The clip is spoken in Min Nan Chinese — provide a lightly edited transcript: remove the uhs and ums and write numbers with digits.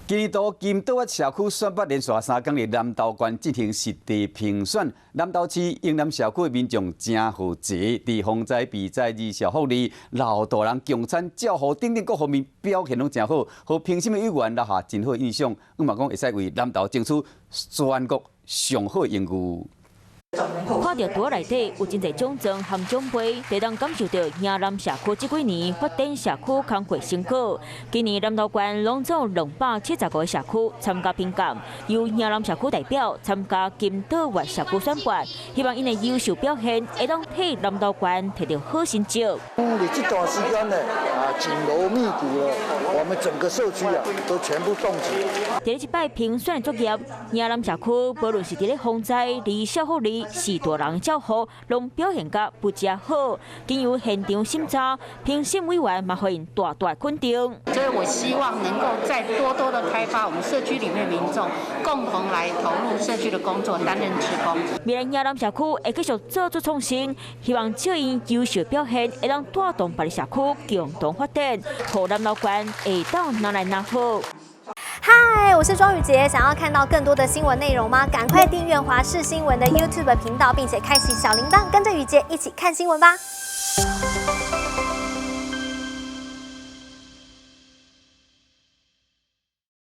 今年度金島社區選拔連續3工佇南投縣進行實地評選，南投市榮南社區的民眾誠好齊，佇防災備災、兒少福利、老大人共餐、照護等等各方面表現攏誠好，予評審的委員留下真好印象。嘛講會使為南投爭取全國上好榮譽。看著桌內底有真濟獎狀和獎杯，就當感受著贏南社區這幾年發展社區工作成果。今年南投縣攏總275個社區參加評鑑，由贏南社區代表參加金島縣社區選拔，希望𪜶的優秀表現會當替南投縣提著好成績。你這段時間呢，啊，緊鑼密鼓了，我們整個社區啊，都全部動起來。佇這擺評選作業，贏南社區無論是佇咧防災、兒少福利、序大人照護，攏表現甲不誠好。經由現場審查，評審委員嘛予𪜶大大肯定。所以我希望能夠再多多的開發我們社區裡面民眾，共同來投入社區的工作，擔任志工。未來贏南社區會繼續做出創新，希望藉𪜶優秀表現，會當帶動別个社區共同發展，予南投縣會當愈來愈好。嗨，我是莊宇傑，想要看到更多的新聞內容嗎？趕快訂閱華視新聞的 YouTube 頻道，並且開啟小鈴鐺，跟着宇傑一起看新聞吧。